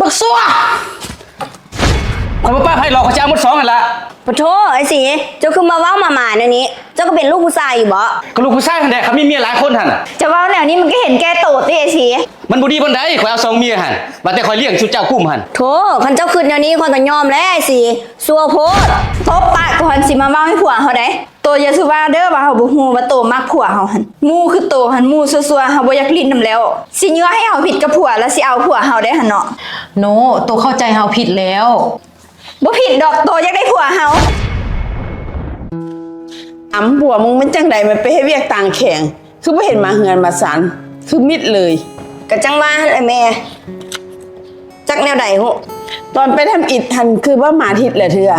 ບັກຊົ່ວ! ຂ້ອຍບໍ່ປະໃຜຫຼອກ ຂ້ອຍຈະເອົາໝົດສອງຫັ້ນລະ. ປະໂທ ອ້າຍສີ ເຈົ້າຄືມາເວົ້າໝາໆແນວນີ້? ເຈົ້າກໍເປັນລູກຜູ້ຊາຍຢູ່ບໍ? ກໍລູກຜູ້ຊາຍຫັ້ນແຫຼະ ເຂົາມີເມຍຫຼາຍຄົນຫັ້ນນະ. ເຈົ້າເວົ້າແນວນີ້ມັນກໍເຫັນແກ່ໂຕຕິອ້າຍສີ. ມັນບໍ່ດີບ່ອນໃດ ຂ້ອຍເອົາສອງເມຍຫັ້ນ ວ່າແຕ່ຂ້ອຍລ້ຽງຊຸມເຈົ້າກຸ້ມຫັ້ນ. ໂທ້ ຄັນເຈົ້າຄິດແນວນີ້ ຂ້ອຍກໍຍອມແລ້ວອ້າຍສີ. ຊົ່ວໂພດ. ຕົບປາກກ່ອນ ຊິມາເວົ້າໃຫ້ຜົວເຮົາໄດ໋. ໂຕຢ່າສູ່ວ່າເດີວ່າເຮົາບໍ່ຮູ້ວ່າໂຕມັກຜົວເຮົາຫັ້ນ. ໝູ່ຄືໂຕຫັ້ນໝູ່ຊົ່ວໆ ເຮົາບໍ່ຢາກຫຼິ້ນນຳແລ້ວ. ຊິເຍືອໃຫ້ເຮົາຜິດກັບຜົວ ແລ້ວຊິເອົາຜົວເຮົາໄດ້ຫັ້ນເນາະ. ໂນ ໂຕເຂົ້າໃຈເຮົາຜິດແລ້ວ. ບໍ່ຜິດດອກ ໂຕຢາກໄດ້ຜົວເຮົາ. ອຳ ຜົວມຶງມັນຈັ່ງໃດ ມັນໄປເຮັດວຽກຕ່າງແຂວງ ຄືບໍ່ເຫັນມາເຮືອນມາຊານ ຄືມິດເລີຍ. ກະຈັ່ງວ່າຫັ້ນແຫຼະແມ່ ຈັກແນວໃດຮູ້. ຕອນໄປທຳອິດຫັ້ນ ຄືວ່າມາທິດລະເທື່ອ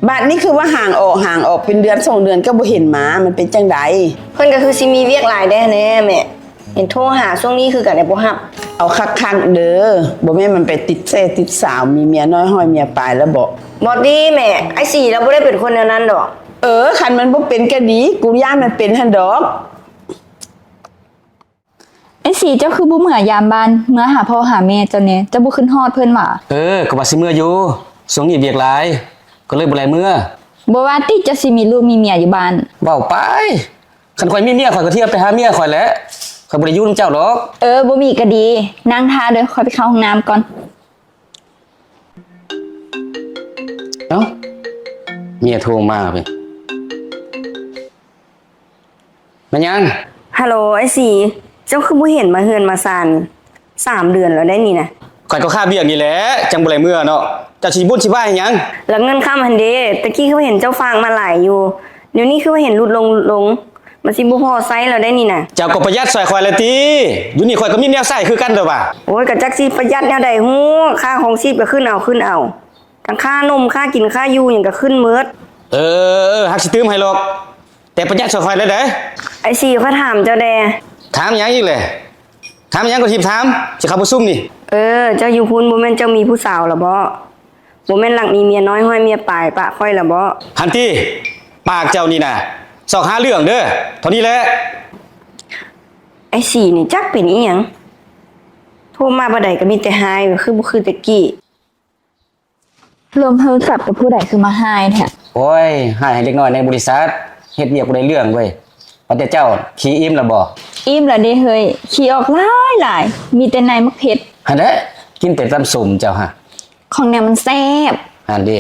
ບາດນີ້ຄືວ່າຫ່າງອອກ ຫ່າງອອກເປັນເດືອນສອງເດືອນກໍບໍ່ເຫັນມາ ມັນເປັນຈັ່ງໃດ? ເພິ່ນກໍຄືຊິມີວຽກຫຼາຍແດ່ແນ່ແມ່. ເຫັນໂທຫາຊ່ວງນີ້ຄືກັນແຕ່ບໍ່ຮັບ. ເອົາຄັກໆເດີ ບໍ່ແມ່ນມັນໄປຕິດແຊຕິດສາວ ມີເມຍນ້ອຍຮ້ອຍເມຍປາຍແລ້ວບໍ? ບໍ່ຕິແມ່ ອ້າຍສີລາວບໍ່ໄດ້ເປັນຄົນແນວນັ້ນດອກ. ເອີ ຄັນມັນບໍ່ເປັນກໍດີ ກູຢ້ານມັນເປັນຫັ້ນດອກ. ອ້າຍສີ ເຈົ້າຄືບໍ່ເມືອຍາມບ້ານ ເມືອຫາພໍ່ຫາແມ່ເຈົ້າແດ່ ເຈົ້າບໍ່ຄຶດຮອດເພິ່ນຫວາ? ເອີ ກໍວ່າຊິເມືອຢູ່ ຊ່ວງນີ້ວຽກຫຼາຍ ກໍເລີຍບໍ່ໄດ້ເມືອ. ບໍ່ວ່າຕິເຈົ້າຊິມີລູກມີເມຍຢູ່ບ້ານ? ເວົ້າໄປ. ຄັນຂ້ອຍມີເມຍ ຂ້ອຍກໍທຽວໄປຫາເມຍຂ້ອຍແຫຼະ ຂ້ອຍບໍ່ໄດ້ຢູ່ນຳເຈົ້າດອກ. ເອີ ບໍ່ມີກໍດີ ນັ່ງຖ້າເດີ ຂ້ອຍໄປເຂົ້າຫ້ອງນ້ຳກ່ອນ. ເອົ້າ ເມຍໂທມາເວີຍ ແມ່ນຫຍັງ? ຮັລໂຫຼ ອ້າຍສີ ເຈົ້າຄືບໍ່ເຫັນມາເຮືອນມາຊານ ສາມເດືອນແລ້ວໄດ໋ນີ້ນະ. ຂ້ອຍກໍຄາວຽກນີ້ແຫຼະ ຈັ່ງບໍ່ໄດ້ເມືອເນາະ. ເຈົ້າຊິວຸ່ນຊິວາຍຫຍັງ? ລະເງິນຄຳຫັ້ນເດ ຕະກີ້ຄືວ່າເຫັນເຈົ້າຝາກມາຫຼາຍຢູ່ ດຽວນີ້ຄືວ່າເຫັນຫຼຸດລົງ ຫຼຸດລົງ ມັນຊິບໍ່ພໍໃຊ້ແລ້ວໄດ໋ນີ້ນະ. ເຈົ້າກໍປະຢັດຊ່ອຍຂ້ອຍແຫຼະຕິ ຢູ່ນີ້ຂ້ອຍກໍມີແນວໃຊ້ຄືກັນແລ້ວຫວາ. ໂອ້ຍ ກໍຈັກຊິປະຢັດແນວໃດຮູ້ ຄ່າຄອງຊີບກໍຂຶ້ນເອົາ ຂຶ້ນເອົາ ທັງຄ່ານົມ ຄ່າກິນ ຄ່າຢູ່ຫຍັງກໍຂຶ້ນໝົດ. ເອີ ເອີ ເອີ ຫາກຊິຕື່ມໃຫ້ຫຼອກ ແຕ່ປະຢັດຊ່ອຍຂ້ອຍແລ້ວເດີ. ອ້າຍສີ ຂ້ອຍຖາມເຈົ້າແດ່. ຖາມຫຍັງອີກແຫຼະ? ຖາມຫຍັງກໍຮີບຖາມ ຊິເຂົ້າປະຊຸມນີ້. ເອີ ເຈົ້າຢູ່ພຸ້ນ ບໍ່ແມ່ນເຈົ້າມີຜູ້ສາວລະບໍ? ບໍ່ແມ່ນລັກມີເມຍນ້ອຍຮ້ອຍເມຍປາຍປະຂ້ອຍລະບໍ? ຫັ້ນຕິ ປາກເຈົ້ານີ້ນະ ຊອກຫາເລື່ອງເດີ ເທົ່ານີ້ແຫຼະ. ອ້າຍສີນີ້ຈັກເປັນອີ່ຫຍັງ ໂທມາບາດໃດກໍມີແຕ່ຮ້າຍ ຄືບໍ່ຄືແຕ່ກີ້. ລົມໂທລະສັບກັບຜູ້ໃດຄືມາຮ້າຍແທ້? ໂອ້ຍ ຮ້າຍໃຫ້ເດັກນ້ອຍໃນບໍລິສັດ ເຮັດວຽກບໍ່ໄດ້ເລື່ອງເວີຍ. ວ່າແຕ່ເຈົ້າຂີ້ອີ່ມແລ້ວບໍ? ອີ່ມແລ້ວເດເຮີ້ຍ ຂີ້ອອກຫຼາຍໆ ມີແຕ່ໃນໝາກເຜັດ. ຫັ້ນແຫຼະ ກິນແຕ່ຕຳສົ້ມເຈົ້າຫັ້ນ ຂອງແນວມັນແຊບ. ຫັ້ນເດ.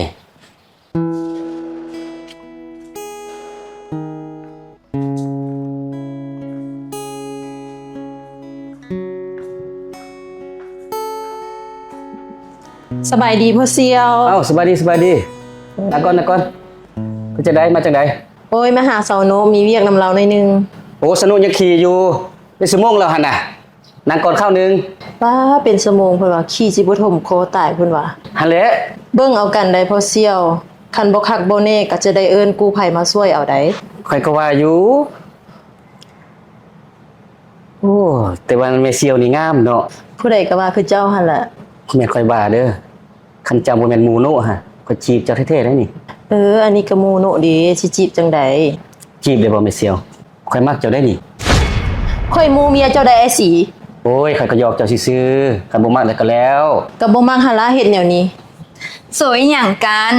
ສະບາຍດີພໍ່ສ່ຽວ. ເອົ້າ ສະບາຍດີ ສະບາຍດີ. ນັ່ງກ່ອນ ນັ່ງກ່ອນ. ເປັນຈັ່ງໃດ ມາຈັ່ງໃດ? ໂອ້ຍ ມາຫາສາວໂນ ມີວຽກນຳລາວໜ້ອຍໜຶ່ງ. ໂອ້ ສາວໂນຍັງຂີ່ຢູ່ ເປັນຊົ່ວໂມງແລ້ວຫັ້ນນະ. ນັ່ງກ່ອນຄາວໜຶ່ງ. ປ້າ ເປັນຊົ່ວໂມງເພິ່ນວ່າ ຂີ່ຊິບໍ່ຖົມຄໍຕາຍເພິ່ນວ່າ. ຫັ້ນແຫຼະ. ເບິ່ງເອົາກັນໄດ໋ພໍ່ສ່ຽວ ຄັນບໍ່ຄັກບໍ່ແນ່ກໍຈະໄດ້ເອີ້ນກູ້ໄພມາຊ່ວຍເອົາໄດ໋. ຂ້ອຍກໍວ່າຢູ່. ໂອ້ ແຕ່ວ່າແມ່ສ່ຽວນີ້ງາມເນາະ. ຜູ້ໃດກໍວ່າຄືເຈົ້າຫັ້ນລະ. ແມ່ນຂ້ອຍວ່າເດີ. ຄັນເຈົ້າບໍ່ແມ່ນໝູໂນະຫະ ຂ້ອຍຈີບເຈົ້າແທ້ໆໄດ໋ນີ້. ເອີ ອັນນີ້ກໍໝູໂນະເດ ຊິຈີບຈັ່ງໃດ? ຈີບໄດ້ບໍ່ແມ່ສ່ຽວ? ຂ້ອຍມັກເຈົ້າໄດ໋ນີ້. ຂ້ອຍໝູເມຍເຈົ້າໄດ໋ອ້າຍສີ. ໂອ້ຍ ຂ້ອຍກໍຫຍອກເຈົ້າຊື່ໆ ຄັນບໍ່ມັກແລ້ວກໍແລ້ວ. ກໍບໍ່ມັກຫັ້ນລະ ເຮັດແນວນີ້. ໂຊອີ່ຫຍັງກັນ?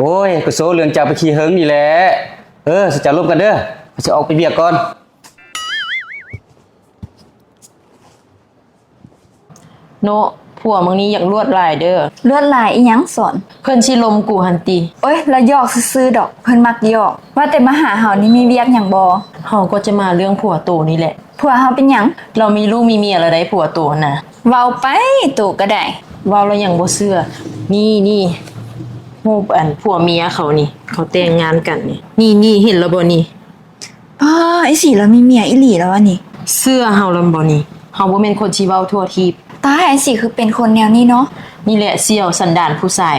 ໂອ້ຍ ກໍໂຊເລື່ອງເຈົ້າໄປຂີ້ເຫິງນີ້ແຫຼະ. ເອີ ເຈົ້າລົມກັນເດີ ຂ້ອຍຊິອອກໄປວຽກກ່ອນ. ໂນະ ຜົວມຶງນີ້ຢາກລວດຫຼາຍເດີ. ລວດຫຼາຍອີ່ຫຍັງສອນ? ເພິ່ນຊິລົມກູຫັ້ນຕິ. ໂອ້ຍ ລະຫຍອກຊື່ໆດອກ ເພິ່ນມັກຫຍອກ. ວ່າແຕ່ມາຫາເຮົານີ້ມີວຽກຫຍັງບໍ່? ເຮົາກໍຈະມາເລື່ອງຜົວໂຕນີ້ແຫຼະ. ຜົວເຮົາເປັນຫຍັງ? ລາວມີລູກມີເມຍແລ້ວໃດ໋ ຜົວໂຕຫັ້ນນະ. ເວົ້າໄປ ໂຕກໍໄດ້. ເວົ້າແລ້ວຍັງບໍ່ເຊື່ອ. ນີ້ໆ ຮູບອັນຜົວເມຍເຂົານີ້ ເຂົາແຕ່ງງານກັນນີ້. ນີ້ໆ ເຫັນແລ້ວບໍ່ນີ້? ປ້າ ອ້າຍສີລາວມີເມຍອີ່ຫຼີແລ້ວວະນີ້. ເຊື່ອເຮົາລຳບໍ່ນີ້? ເຮົາບໍ່ແມ່ນຄົນຊິເວົ້າທົ່ວທີບ. ຕາຍ ອ້າຍສີຄືເປັນຄົນແນວນີ້ເນາະ. ນີ້ແຫຼະສ່ຽວສັນດານຜູ້ຊາຍ.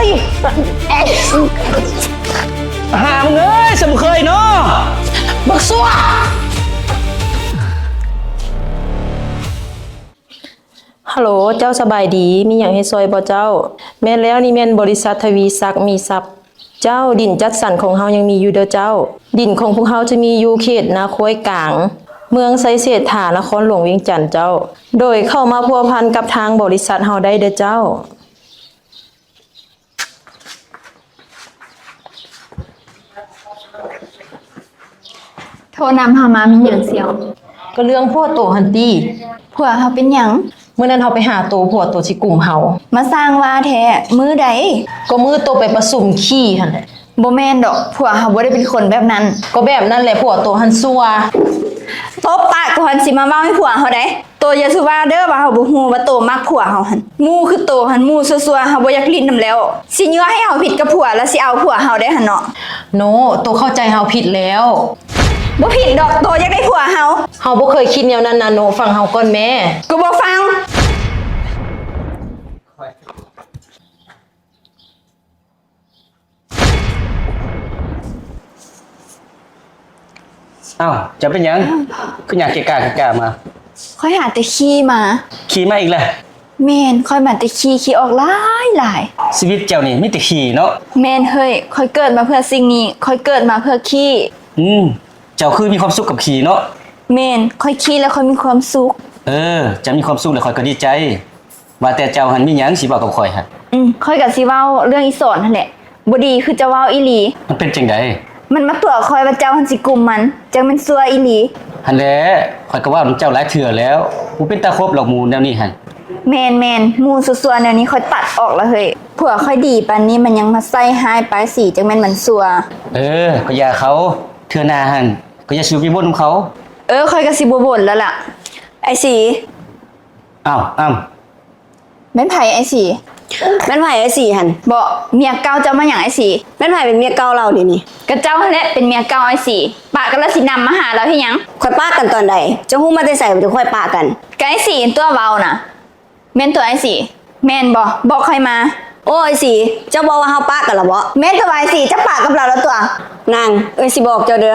ຍ ຫາມຶງເອີຍ ສຳເຄີຍເນາະ ບັກຊົ່ວ. ຮັລໂຫຼ ເຈົ້າສະບາຍດີ ມີຫຍັງໃຫ້ຊ່ອຍບໍ່ເຈົ້າ? ແມ່ນແລ້ວ ນີ້ແມ່ນບໍລິສັດທະວີສັກມີຊັບ. ເຈົ້າ, ດິນຈັດສັນຂອງເຮົາຍັງມີຢູ່ເດີເຈົ້າ. ດິນຂອງພວກເຮົາຈະມີຢູ່ເຂດນາຄວາຍກາງ, ເມືອງໄຊເສດຖາ, ນະຄອນຫຼວງວຽງຈັນເຈົ້າ. ໂດຍເຂົ້າມາພົວພັນກັບທາງບໍລິສັດເຮົາໄດ້ເດີເຈົ້າ. ໂທນຳເຮົາມາມີຫຍັງສ່ຽວ? ກໍເລື່ອງຜົວໂຕຫັ້ນຕິ. ຜົວເຮົາເປັນຫຍັງ? ມື້ນັ້ນເຮົາໄປຫາໂຕ ຜົວໂຕຊິກຸມເຮົາ. ມາສ້າງວ່າແທ້. ມື້ໃດ? ກໍມື້ໂຕໄປປະຊຸມຂີ້ຫັ້ນແຫຼະ. ບໍ່ແມ່ນດອກ, ຜົວເຮົາບໍ່ໄດ້ເປັນຄົນແບບນັ້ນ. ກໍແບບນັ້ນແຫຼະ, ຜົວໂຕຫັ້ນຊົ່ວ. ຕົບປາກໂຕຫັ້ນຊິມາເວົ້າໃຫ້ຜົວເຮົາໄດ໋. ໂຕຢ່າສູ່ວ່າເດີວ່າເຮົາບໍ່ຮູ້ວ່າໂຕມັກຜົວເຮົາຫັ້ນ. ໝູ່ຄືໂຕຫັ້ນໝູ່ຊົ່ວໆ ເຮົາບໍ່ຢາກຫຼິ້ນນຳແລ້ວ. ຊິຍົວໃຫ້ເຮົາຜິດກັບຜົວ ແລ້ວຊິເອົາຜົວເຮົາໄດ້ຫັ້ນເນາະ. ໂນ ໂຕເຂົ້າໃຈເຮົາຜິດແລ້ວ. ບໍ່ຜິດດອກ ໂຕຢາກໄດ້ຜົວເຮົາ. ເຮົາບໍ່ເຄີຍຄິດແນວນັ້ນນະໂນ ຟັງເຮົາກ່ອນແມ້. ກໍບໍ່ຟັງ. ອ້າວ ເຈົ້າເປັນຫຍັງ? ຄືຫຍັງເກະກະເກະກະມາ? ຂ້ອຍຫາແຕ່ຂີ້ມາ. ຂີ້ມາອີກແລ້ວ? ແມ່ນ, ຂ້ອຍມາແຕ່ຂີ້, ຂີ້ອອກຫຼາຍໆ. ຊີວິດເຈົ້ານີ້ມີແຕ່ຂີ້ເນາະ. ແມ່ນເຮີ້ຍ, ຂ້ອຍເກີດມາເພື່ອສິ່ງນີ້, ຂ້ອຍເກີດມາເພື່ອຂີ້. ອືມ, ເຈົ້າຄືມີຄວາມສຸກກັບຂີ້ເນາະ. ແມ່ນ, ຂ້ອຍຂີ້ແລ້ວຂ້ອຍມີຄວາມສຸກ. ເອີ, ເຈົ້າມີຄວາມສຸກແລ້ວຂ້ອຍກໍດີໃຈ. ວ່າແຕ່ເຈົ້າຫັ້ນມີຫຍັງຊິເວົ້າກັບຂ້ອຍຫັ້ນ? ອືມ, ຂ້ອຍກໍຊິເວົ້າເລື່ອງອີສອນຫັ້ນແຫຼະ. ບໍ່ດີຄືເຈົ້າເວົ້າອີ່ຫຼີ. ມັນເປັນຈັ່ງໃດ? ມັນມາຕົວະຂ້ອຍວ່າເຈົ້າຫັ້ນຊິກຸມມັນ, ຈັ່ງແມ່ນຊົ່ວອີ່ຫຼີ. ຫັ້ນແຫຼະ, ຂ້ອຍກໍເວົ້ານຳເຈົ້າຫຼາຍເທື່ອແລ້ວ, ບໍ່ເປັນຕາຄົບດອກໝູ່ແນວນີ້ຫັ້ນ. ແມ່ນໆ, ໝູ່ຊົ່ວໆແນວນີ້ຂ້ອຍຕັດອອກລະເຮີ້ຍ. ຜົວຂ້ອຍດີປານນີ້ມັນຍັງມາໃສ່ຮ້າຍປ້າຍສີ, ຈັ່ງແມ່ນມັນຊົ່ວ. ເອີ, ກໍຢ່າເຂົາ, ເທື່ອໜ້າຫັ້ນກໍຢ່າສູ່ໄປວົນນຳເຂົາ. ເອີ, ຂ້ອຍກໍຊິບໍ່ວົນແລ້ວລະ. ອ້າຍສີ. ອ້າວ, ອ້ຳ. ແມ່ນໃຜອ້າຍສີ? ແມ່ນໃຜອ້າຍສີຫັ້ນ? ເບາະ ເມຍເກົ່າເຈົ້າມາຫຍັງອ້າຍສີ? ແມ່ນໃຜເປັນເມຍເກົ່າລາວດຽວນີ້? ກະເຈົ້າຫັ້ນແຫຼະເປັນເມຍເກົ່າອ້າຍສີ. ປະກັນແລ້ວຊິນຳມາຫາລາວເຮັດຫຍັງ? ຂ້ອຍປະກັນຕອນໃດ? ເຈົ້າຮູ້ມາແຕ່ໃສວ່າເຈົ້າຂ້ອຍປະກັນ? ກະອ້າຍສີຕົວະເວົ້ານະ. ແມ່ນຕົວະອ້າຍສີ? ແມ່ນບໍ່? ບອກຂ້ອຍມາ. ໂອ້ ອ້າຍສີ, ເຈົ້າບອກວ່າເຮົາປະກັນລະເບາະ? ແມ່ນຕົວະອ້າຍສີ, ເຈົ້າປະກັບລາວລະຕົວະ. ນາງ, ເອື້ອຍຊິບອກເຈົ້າເດີ.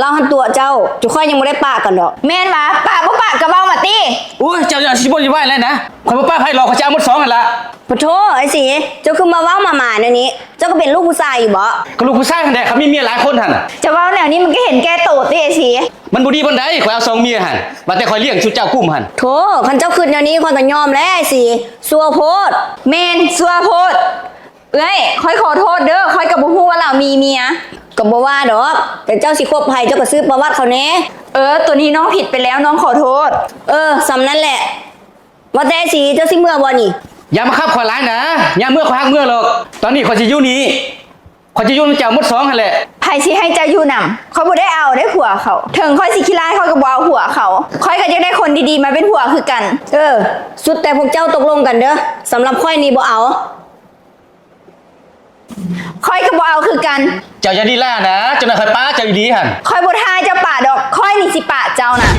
ລາວຫັ້ນຕົວະເຈົ້າ, ຈຸຂ້ອຍຍັງບໍ່ໄດ້ປະກັນດອກ. ແມ່ນຫວາ? ປະບໍ່ປະກໍເວົ້າມາຕິ. ໂອ້ຍ ເຈົ້າຢ່າຊິວຸ່ນວາຍຫຼາຍນະ, ຂ້ອຍບໍ່ປະໃຜດອກ, ຂ້ອຍຊິເອົາໝົດສອງຫັ້ນລະ. ປະໂທ້ ອ້າຍສີ, ເຈົ້າຄືມາເວົ້າໝາໆແນວນີ້? ເຈົ້າກໍເປັນລູກຜູ້ຊາຍຢູ່ເບາະ? ກໍລູກຜູ້ຊາຍຫັ້ນແຫຼະ, ຂ້ອຍມີເມຍຫຼາຍຄົນຫັ້ນນະ. ເຈົ້າເວົ້າແນວນີ້ມັນກໍເຫັນແກ່ໂຕຕິອ້າຍສີ? ມັນບໍ່ດີບ່ອນໃດ, ຂ້ອຍເອົາສອງເມຍຫັ້ນ, ວ່າແຕ່ຂ້ອຍລ້ຽງຊຸມເຈົ້າກຸ້ມຫັ້ນ. ໂທ້, ຄັນເຈົ້າຄິດແນວນີ້ ຂ້ອຍກໍຍອມແຫຼະອ້າຍສີ, ຊົ່ວໂພດ. ແມ່ນ, ຊົ່ວໂພດ. ເອື້ອຍ, ຂ້ອຍຂໍໂທດເດີ, ຂ້ອຍກໍບໍ່ຮູ້ວ່າລາວມີເມຍ. ກໍບໍ່ວ່າດອກ, ແຕ່ເຈົ້າຊິຄົບໃຜ ເຈົ້າກໍສືບປະຫວັດເຂົາແດ່. ເອີ, ໂຕນີ້ນ້ອງຜິດໄປແລ້ວ, ນ້ອງຂໍໂທດ. ເອີ, ສ່ຳນັ້ນແຫຼະ. ວ່າແຕ່ອ້າຍສີ, ເຈົ້າຊິເມືອບໍ່ນີ້? ຢ່າມາຂັດຂ້ອຍຫຼາຍນາ, ຍາມເມືອຂ້ອຍຮັກເມືອດອກ. ຕອນນີ້ຂ້ອຍຊິຢູ່ນີ້, ຂ້ອຍຈະຢູ່ນຳເຈົ້າໝົດສອງຫັ້ນແຫຼະ. ໃຜຊິໃຫ້ເຈົ້າຢູ່ນຳ? ຂ້ອຍບໍ່ໄດ້ເອົາເດ້ຜົວເຂົາ. ເຖິງຂ້ອຍຊິຂີ້ລ້າຍ, ຂ້ອຍກໍບໍ່ເອົາຜົວເຂົາ. ຂ້ອຍກໍຢາກໄດ້ຄົນດີໆມາເປັນຜົວຄືກັນ. ເອີ, ສຸດແຕ່ພວກເຈົ້າຕົກລົງກັນເດີ, ສຳລັບຂ້ອຍນີ້ບໍ່ເອົາ. ຂ້ອຍກໍບໍ່ເອົາຄືກັນ. ເຈົ້າຢ່າລີລານະ, ຈັກໜ່ອຍຂ້ອຍປະເຈົ້າອີ່ຫຼີຫັ້ນ. ຂ້ອຍບໍ່ຖ້າເຈົ້າປະດອກ, ຂ້ອຍນີ້ຊິປະເຈົ້ານະ.